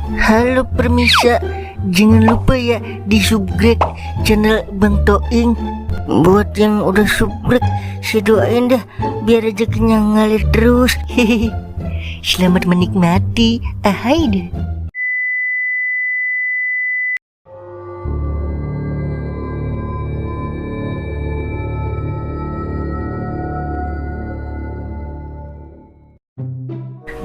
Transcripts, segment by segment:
Halo permisa, jangan lupa ya di subscribe channel Bang Toing. Buat yang udah subscribe, saya doain dah biar rezekinya ngalir terus. Hehehe. Selamat menikmati. Ahai deh.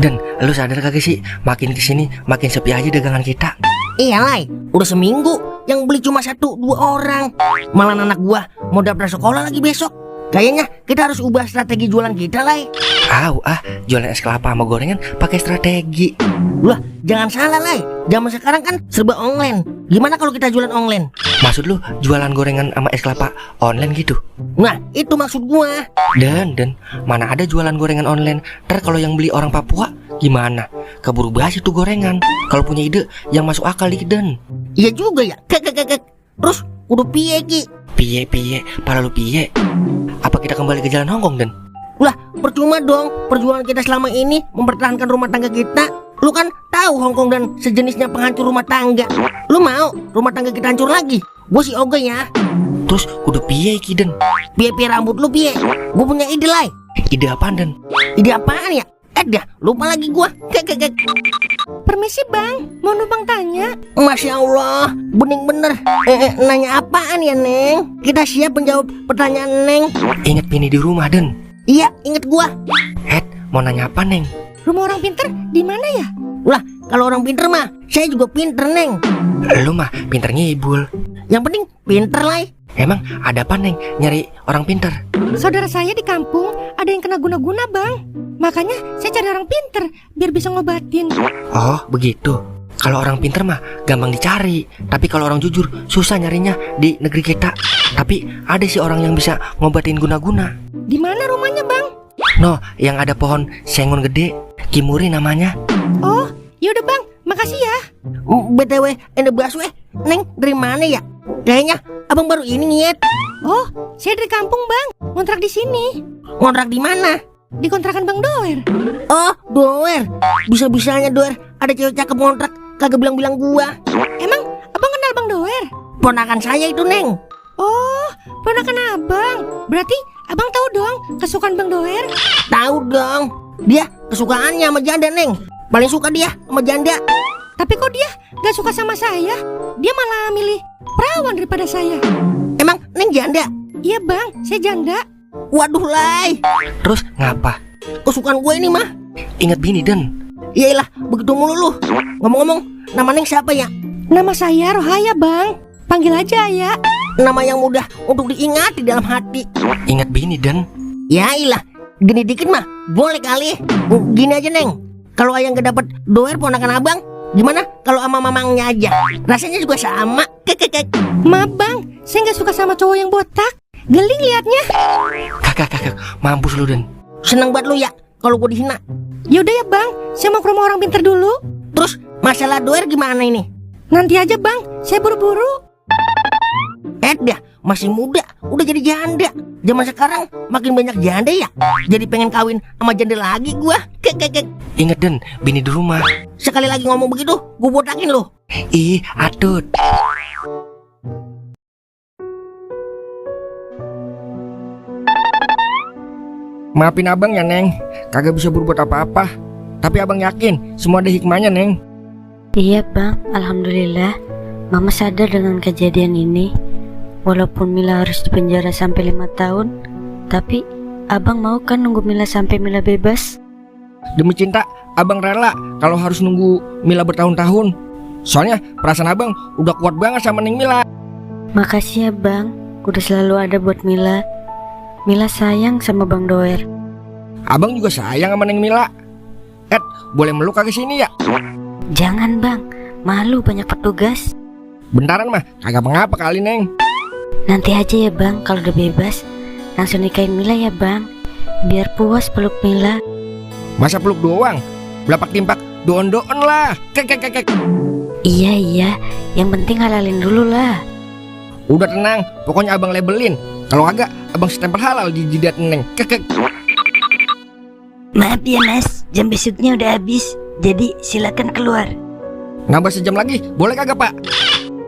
Dan lu sadar kagak sih, makin kesini makin sepi aja dagangan kita. Iya Lai, udah seminggu yang beli cuma 1-2 orang. Malah anak gua mau daftar sekolah lagi besok. Kayaknya kita harus ubah strategi jualan kita, Lai. Jualan es kelapa sama gorengan pakai strategi. Lah, jangan salah, Lai. Zaman sekarang kan serba online. Gimana kalau kita jualan online? Maksud lu jualan gorengan sama es kelapa online gitu? Nah, itu maksud gua. Dan mana ada jualan gorengan online? Ntar kalau yang beli orang Papua gimana? Keburu basi tuh gorengan. Kalau punya ide yang masuk akal dikit Dan. Iya juga ya. Terus udah piye Ki? Piye, para lu piye? Apa kita kembali ke jalan Hongkong Dan? Lah, percuma dong perjuangan kita selama ini mempertahankan rumah tangga kita. Lu kan tahu Hongkong dan sejenisnya penghancur rumah tangga. Lu mau rumah tangga kita hancur lagi? Gua sih ogah ya. Terus udah piye Ki Dan? Piye rambut lu piye? Gua punya ide Lai. Ide apaan Dan? Ide apaan ya? Dah, lupa lagi gua. Permisi bang, mau numpang tanya. Masya Allah, bening bener. Nanya apaan ya Neng? Kita siap menjawab pertanyaan Neng. Ingat bini di rumah Dan? Iya, inget gua. Mau nanya apa Neng? Rumah orang pinter di mana ya? Lah, kalau orang pinter mah, saya juga pinter Neng. Lu mah pinter ngibul. Yang penting pinter Lai. Emang ada apa Neng nyari orang pinter? Saudara saya di kampung ada yang kena guna-guna bang. Makanya saya cari orang pinter biar bisa ngobatin. Oh begitu. Kalau orang pinter mah gampang dicari. Tapi kalau orang jujur susah nyarinya di negeri kita. Tapi ada sih orang yang bisa ngobatin guna-guna. Di mana rumahnya bang? No, yang ada pohon sengon gede, Kimuri namanya. Oh, yaudah bang, makasih ya. BTW, ende baswe, Neng dari mana ya? Kayaknya abang baru ini Nyet. Oh, saya dari kampung bang, ngontrak di sini. Ngontrak di mana? Di kontrakan Bang Doer. Oh, Doer. Bisa-bisanya Doer ada cewek cakep ngontrak, kagak bilang-bilang gua. Emang abang kenal Bang Doer? Ponakan saya itu Neng. Oh, ponakan abang. Berarti abang tahu dong kesukaan Bang Doer? Tahu dong. Dia kesukaannya sama janda Neng. Paling suka dia sama janda. Tapi kok dia gak suka sama saya? Dia malah milih perawan daripada saya. Emang Neng janda? Iya bang, saya janda. Waduh Lai. Terus ngapa? Kesukaan gue ini mah. Ingat bini Dan? Iyalah, begitu mulu lu. Ngomong-ngomong, nama Neng siapa ya? Nama saya Rohaya bang. Panggil aja ya. Nama yang mudah untuk diingat di dalam hati. Ingat bini Dan? Ya ilah, gini dikit mah boleh kali. Gini aja Neng, kalau ayang gak dapet Doer ponakan abang, gimana kalau sama mamangnya aja? Rasanya juga sama. Maaf bang, saya gak suka sama cowok yang botak. Geling liatnya. Kakak, mampus lu Dan. Seneng banget lu ya kalau gue dihina. Yaudah ya bang, saya mau ke rumah orang pintar dulu. Terus masalah Doer gimana ini? Nanti aja bang, saya buru-buru. Dah, masih muda, udah jadi janda. Zaman sekarang makin banyak janda ya. Jadi pengen kawin sama janda lagi gua. Ingat Dan, bini di rumah. Sekali lagi ngomong begitu, gua botakin lu. Ih, atut. Maafin abang ya Neng, kagak bisa berbuat apa-apa. Tapi abang yakin semua ada hikmahnya Neng. Iya bang, alhamdulillah Mama sadar dengan kejadian ini. Walaupun Mila harus dipenjara sampai 5 tahun, tapi abang mau kan nunggu Mila sampai Mila bebas? Demi cinta, abang rela kalau harus nunggu Mila bertahun-tahun. Soalnya perasaan abang udah kuat banget sama Neng Mila. Makasih ya bang, udah selalu ada buat Mila. Mila sayang sama Bang Doer. Abang juga sayang sama Neng Mila. Boleh meluk kagak sini ya? Jangan bang, malu banyak petugas. Bentaran mah, kagak mengapa kali Neng. Nanti aja ya bang, kalau udah bebas langsung nikahin Mila ya bang. Biar puas peluk Mila. Masa peluk doang? Belapak timpak doon-doon lah. Iya, yang penting halalin dulu lah. Udah tenang, pokoknya abang labelin. Kalau agak, abang stempel halal di jidat Neng. Maaf ya mas, jam besoknya udah habis. Jadi silakan keluar. Nambah sejam lagi, boleh kagak Pak?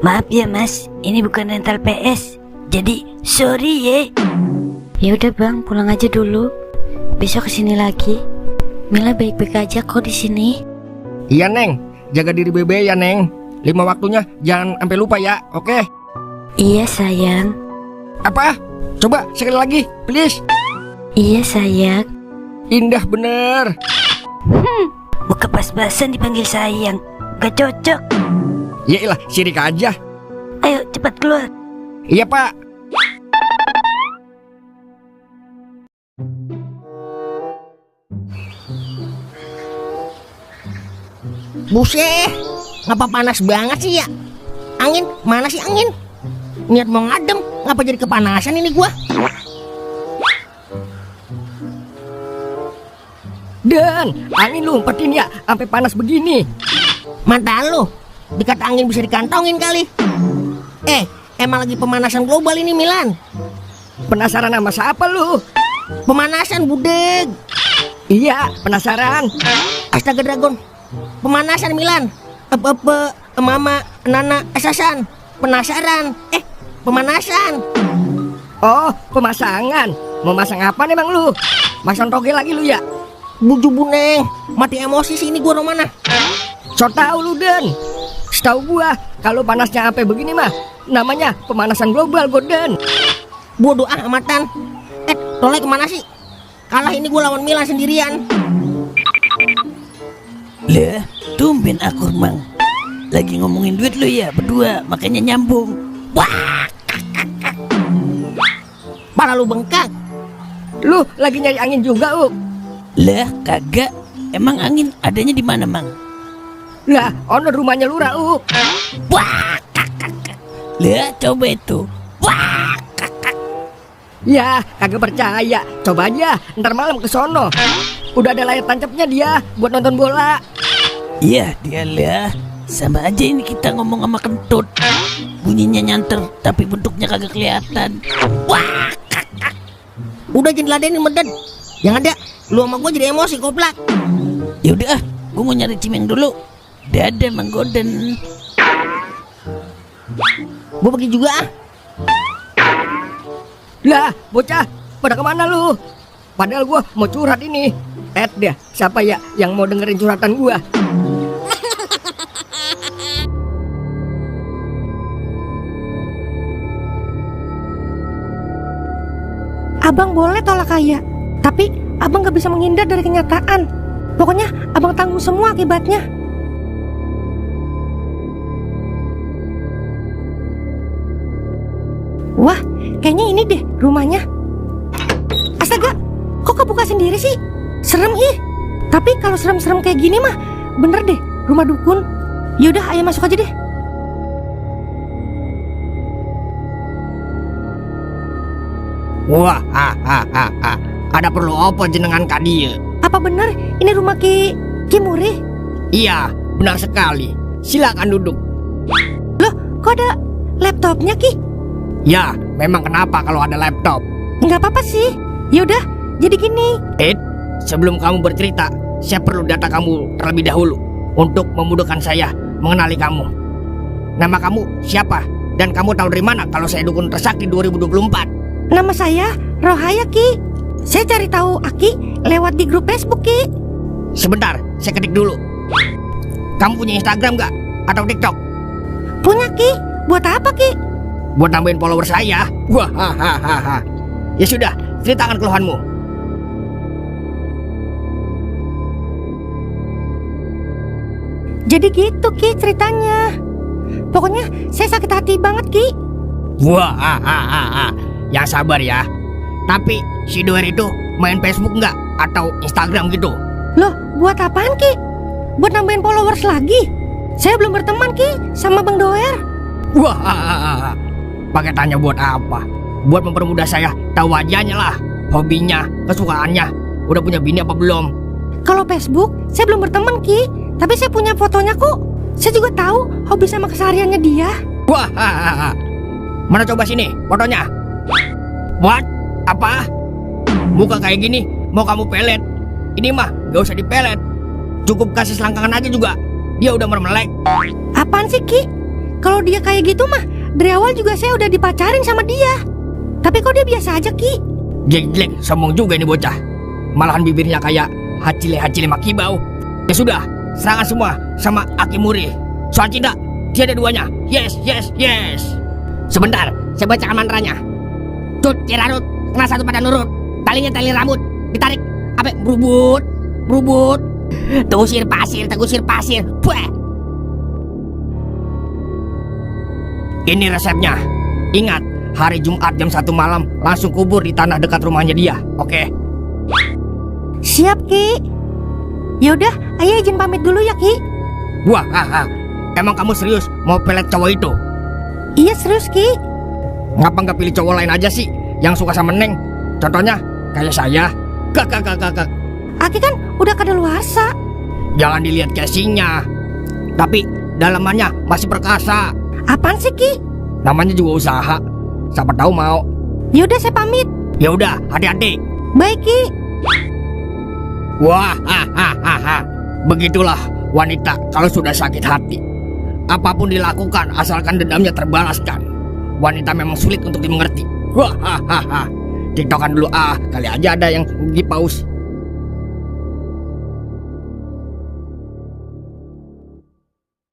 Maaf ya Mas, ini bukan rental PS. Jadi sorry ya. Ya udah Bang, pulang aja dulu. Besok kesini lagi. Mila baik-baik aja kok di sini. Iya Neng, jaga diri Bebe ya Neng. 5 waktunya jangan sampai lupa ya, oke? Iya sayang. Apa? Coba sekali lagi, please. Iya sayang. Indah bener. Muka pas-pasan dipanggil sayang. Gak cocok. Yaelah, sirik aja. Ayo cepat keluar. Iya Pak. Buset, ngapa panas banget sih ya? Angin, mana sih angin? Niat mau ngadem, ngapa jadi kepanasan ini gua? Dan angin lu umpetin ya, sampai panas begini. Mata lu, dikata angin bisa dikantongin kali. Emang lagi pemanasan global ini Milan. Penasaran sama siapa lu? Pemanasan budeg. Iya, penasaran. Astaga Dragon. Pemanasan Milan. Mama, Nana, Sasan. Penasaran. Pemanasan. Oh, pemasangan. Mau masang apa nih bang lu? Masang toge lagi lu ya? Buju buneng. Mati emosi sih ini gua Romana. So tau lu Den. Setahu gua kalau panasnya sampai begini mah namanya pemanasan global Gorden. Bodoh amatan. Toleh kemana sih? Kalah ini gua lawan Milan sendirian. Lah, tumben akur Mang. Lagi ngomongin duit lu ya berdua, makanya nyambung. Wah. Pala lu bengkak. Lu lagi nyari angin juga, Lah, kagak. Emang angin adanya di mana, Mang? Lah, ono rumahnya Lura, Wah, lah, coba itu. Wah, Ya, kagak percaya. Coba aja, ntar malam ke sono. Udah ada layar tancapnya dia buat nonton bola. iya dia lah. Sama aja ini kita ngomong sama kentut. Bunyinya nyanter, tapi bentuknya kagak kelihatan. Wah, Udah jangan ladenin medet. Yang ada lu sama gua jadi emosi koplak. yaudah, gua mau nyari cimeng dulu. Dadah, Mang Gorden. Gua pergi juga ah. Lah, bocah, pada kemana lu? Padahal gua mau curhat ini. Deh, siapa ya yang mau dengerin curhatan gua? Abang boleh tolak kaya, tapi abang gak bisa menghindar dari kenyataan. Pokoknya abang tanggung semua akibatnya. Wah, kayaknya ini deh rumahnya. Astaga, kok kebuka sendiri sih? Serem ih. Tapi kalau serem-serem kayak gini mah bener deh, rumah dukun. Yaudah, ayo masuk aja deh. Wah, ada perlu apa jenengan kadieu? Apa bener ini rumah Ki Muri? Iya, benar sekali. Silakan duduk. Loh, kok ada laptopnya Ki? Ya, memang kenapa kalau ada laptop? Nggak apa-apa sih. Yaudah, jadi gini. Sebelum kamu bercerita, saya perlu data kamu terlebih dahulu untuk memudahkan saya mengenali kamu. Nama kamu siapa? Dan kamu tahu dari mana kalau saya dukun tersakti 2024? Nama saya Rohaya Ki. Saya cari tahu Aki lewat di grup Facebook Ki. Sebentar, saya ketik dulu. Kamu punya Instagram nggak? Atau TikTok? Punya Ki. Buat apa Ki? Buat nambahin follower saya. Wah, hahaha. Ya sudah, ceritakan keluhanmu. Jadi gitu Ki ceritanya. Pokoknya saya sakit hati banget Ki. Wah, yang sabar ya. Tapi si Doer itu main Facebook nggak? Atau Instagram gitu? Loh, buat apaan Ki? Buat nambahin followers lagi? Saya belum berteman Ki sama Bang Doer. Wah, pakai tanya buat apa? Buat mempermudah saya tahu wajahnya lah, hobinya, kesukaannya. Udah punya bini apa belum? Kalau Facebook, saya belum berteman Ki. Tapi saya punya fotonya kok. Saya juga tahu hobi sama kesehariannya dia. Wah, mana coba sini fotonya? What? Apa? Muka kayak gini mau kamu pelet? Ini mah gak usah dipelet. Cukup kasih selangkangan aja juga dia udah mermelek. Apaan sih Ki? Kalau dia kayak gitu mah dari awal juga saya udah dipacarin sama dia. Tapi kok dia biasa aja Ki? Jelek-jelek, sombong juga ini bocah. Malahan bibirnya kayak hacile makibau. Ya sudah, serangan semua sama Akimuri. Soal cinta, dia ada duanya. Yes. Sebentar, saya bacakan mantranya. Tut, Cirarut, kena satu pada nurut. Talinya tali rambut, ditarik. Apa? Berubut. Tegusir pasir. Buah. Ini resepnya. Ingat, hari Jumat jam 1 malam langsung kubur di tanah dekat rumahnya dia. Oke? Siap Ki. Yaudah, ayah izin pamit dulu ya Ki. Wah, emang kamu serius mau pelet cowok itu? Iya serius Ki. Ngapa nggak pilih cowok lain aja sih yang suka sama Neng? Contohnya kayak saya. Kak. Aki kan udah kadaluarsa. Jangan dilihat casingnya, tapi dalamannya masih perkasa. Apaan sih Ki? Namanya juga usaha. Siapa tahu mau. Yaudah saya pamit. Ya udah, hati-hati. Baik Ki. Wah, begitulah wanita kalau sudah sakit hati. Apapun dilakukan asalkan dendamnya terbalaskan. Wanita memang sulit untuk dimengerti. Wah, tiktokan dulu kali aja ada yang di pause.